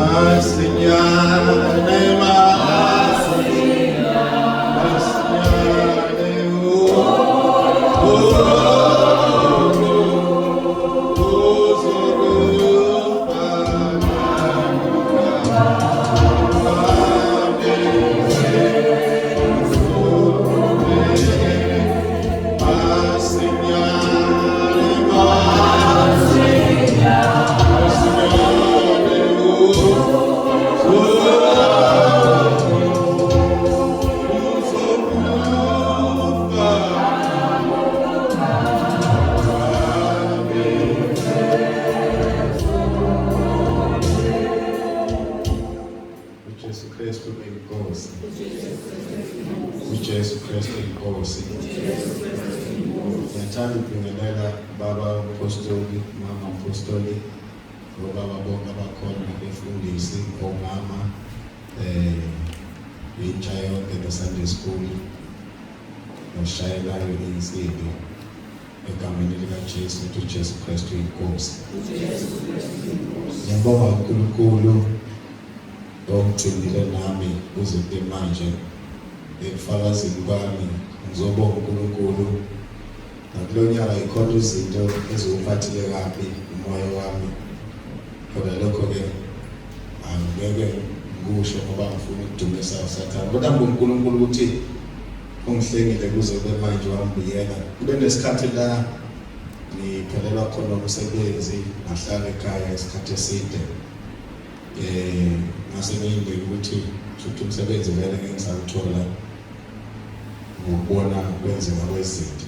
Asinyane masinyane uJesu Kristu inkosi. UJesu Kristu inkosi. Ngiyathanda ukubingelela baba umpostoli, mama umpostoli, nobaba bonke abakhona nabefundisi, omama, intsha yonke ne-Sunday school, noshayelayo insimbi egameni likaJesu, ukuthi uJesu Kristu inkosi. Ngiyabonga uNkulunkulu ongigcinile nami kuze kube manje ekufakazeni kwami. Ngizobonga uNkulunkulu nakulo nyaka yikhona izinto eziwuphathile kabi umoya wami, kodwa lokho-ke angeke ngikusho ngoba ngifuna ukudumisa uSathane, kodwa ngibonga uNkulunkulu ukuthi ungihlengile kuze kube manje wangibuyela. Kube nesikhathi la ngiphelelwa khona umsebenzi, ngahlala ekhaya isikhathi eside, ngase ngiyindike ukuthi shuthi umsebenzi vele ngeke ngisawuthola ngokubona kwenzeka kwezinto,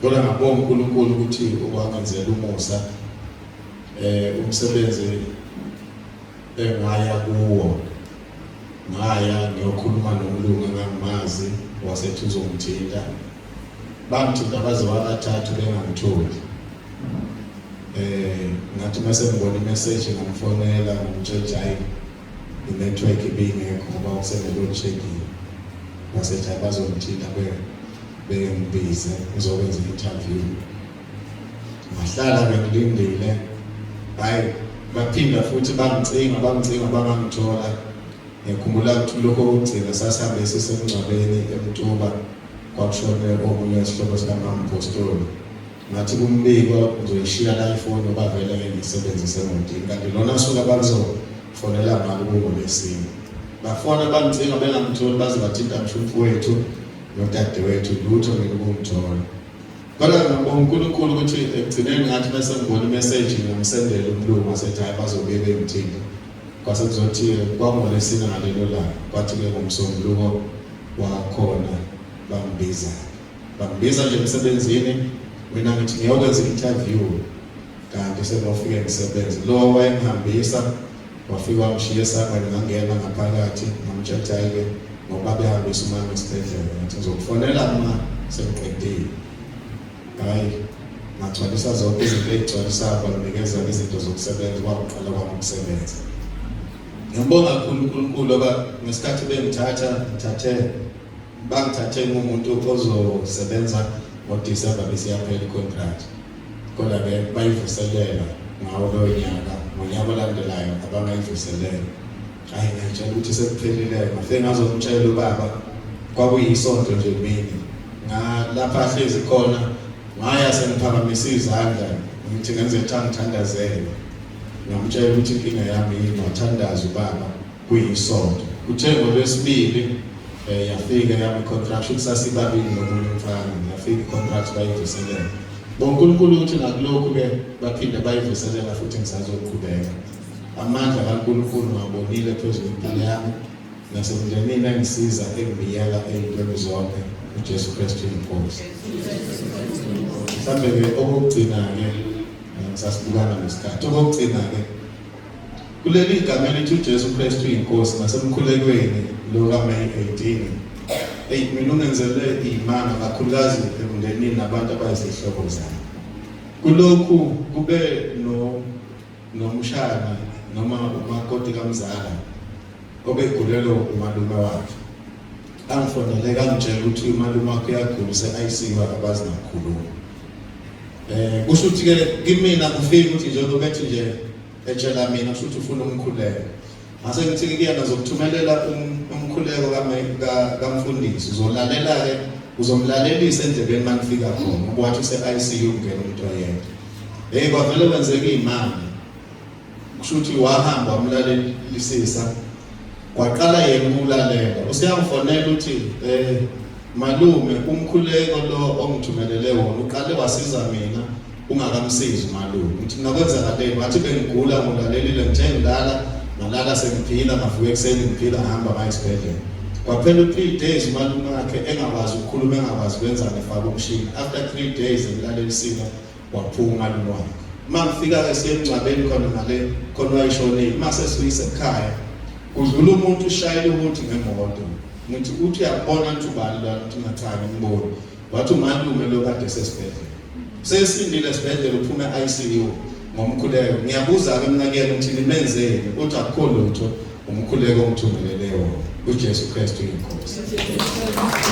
kodwa ngabonga uNkulunkulu ukuthi ukwangenzela umusa. Umsebenzi engaya kuwo, ngaya ngiyokhuluma nomlungu engangimazi, wasethi uzongithinta. Bangithinta baze babathathu bengangitholi. Ngathi mase ngibona imessage ngamfonela, ngamtshela hayi i-network ibingekho ngoba kusene-load shedding. Wasethi hayi bazongithinta bengibize ngizokwenza i-interview. Ngahlala bengilindile, hayi baphinda futhi bangicinga bangicinga bangangithola. Ngikhumbula ukuthi lokho kokugcina sasihambe sisemngcwabeni eMtuba, kwakushone omunye wesihlobo sikamamphostoli. Ngathi kumbiko ngizoyishiya la ifoni ngoba vele ngeke ngiyisebenzise emotini, kanti lona suku abakuzofonela ngalo kungolwesine. Bafona bangicinga bengangitholi, baze bathinta ngisho umfowethu nodadewethu, lutho mina ukungithola. Kodwa ngibonga uNkulunkulu ukuthi ekugcineni ngathi mase ngibona imessage ngamsendela umlungu, wasethi hayi bazobuye bengithinta. Kwase kuzothi kwangolwesine ngalelo langa, kwathi-ke ngomsombuluko wakhona bangibiza. Bangibiza nje emsebenzini, mina ngithi ngiyokwenza i-interview, kanti sengiyofike ngisebenze. Lo wayengihambisa wafika wangishiya esangweni, ngangena ngaphakathi ngamtshela ukuthi hhayi-ke ngoba behambisa umama esibhedlela, ngathi ngizokufonela uma sengiqedile. Hhayi, ngagcwalisa zonke izinto ey'gcwalisayo, banginikeza izinto zokusebenza, kwakuqala kwami ukusebenza. Ngiyambonga kakhulu uNkulunkulu ngoba ngesikhathi bengithatha, ngithathe bangithathe ngumuntu ozosebenza ngoDisemba bese iyaphela i-contract, kodwa-ke bayivuselela ngawo loyo nyaka, ngonyaka olandelayo abangayivuselela. Hhayi, ngayitshela ukuthi sekuphelile, ngafike ngazomtshela ubaba, kwakuyisonto nje mina ngalapha ahlezi khona, ngaya sengiphakamisa izandla ngithi ngenze ngithandazele, ngamtshela ukuthi inkinga yami yini, wathandaza ubaba kuyisonto. Kuthe ngolwesibili yafika yami i-contract, shuthi sasibabili nomunye umfana, yafika i-contract bayivuselela. BoNkulunkulu ukuthi nakulokhu-ke baphinde bayivuselela futhi ngisazoqhubeka. Amandla kaNkulunkulu ngawabonile phezu kwempilo yami nasemndenini engisiza engibiyela ey'ntweni zonke. UJesu Kristu inkosi. Mhlambe-ke okokugcina-ke ngisasibukana nesikhathi, okokugcina-ke kuleli gama elithi uJesu Kristu inkosi nasemkhulekweni lo kaMay 18, eyi mina ungenzele imanga kakhulukazi emndenini nabantu abayizihlobo zami. Kulokhu kube no nomshana noma umakoti kamzala obegulelwe umalume wakhe, angifonele kangitshela ukuthi umalume wakhe uyagula, use-ICU akakwazi nakukhuluma. Kusho ukuthi ke kimina kufika ukuthi njengoba bethi nje Etshela mina kusho ukuthi ufuna umkhuleko. Ngase ngithi kuyena ngizokuthumelela umkhuleko kamfundisi uzolalela-ke uzomlalelisa endlebeni uma ngifika khona ngoba wathi use-ICU kungena umuntu oyedwa. Hey kwavele kwenzeka iy'manga kusho ukuthi wahamba wamlalelisisa kwaqala yena ukulalela useyangifonela ukuthi eh malume umkhuleko lo ongithumelele wona uqale wasiza mina ungakamsizi umalume ngithi mina kwenzakaleni wathi bengigula ngilalelile ngithe ngilala ngalala sengiphila ngavuka ekuseni ngiphila ngihamba ngaya esibhedlela kwaphela u-three days umalume wakhe engakwazi ukukhuluma engakwazi kwenzani efaka umshini after 3 days ngilalelisile waphuma umalume wakhe uma ngifika-ke siye emngcwabeni khona ngale khona wayeshonile uma sesiyise ekhaya kudlula umuntu ushayela ukuthi ngemoto ngithi uthi uyakubona ukuthi ubani lona uthi ngathi angimboni wathi umalume lo kade sesibhedlela sesindile esibhedlela uphume e-ICU ngomkhuleko ngiyabuza-ke mina kuyena ukuthi nimenzeni uthi akukho lutho umkhuleko ongithumelele wona uJesu Kristu inkosi.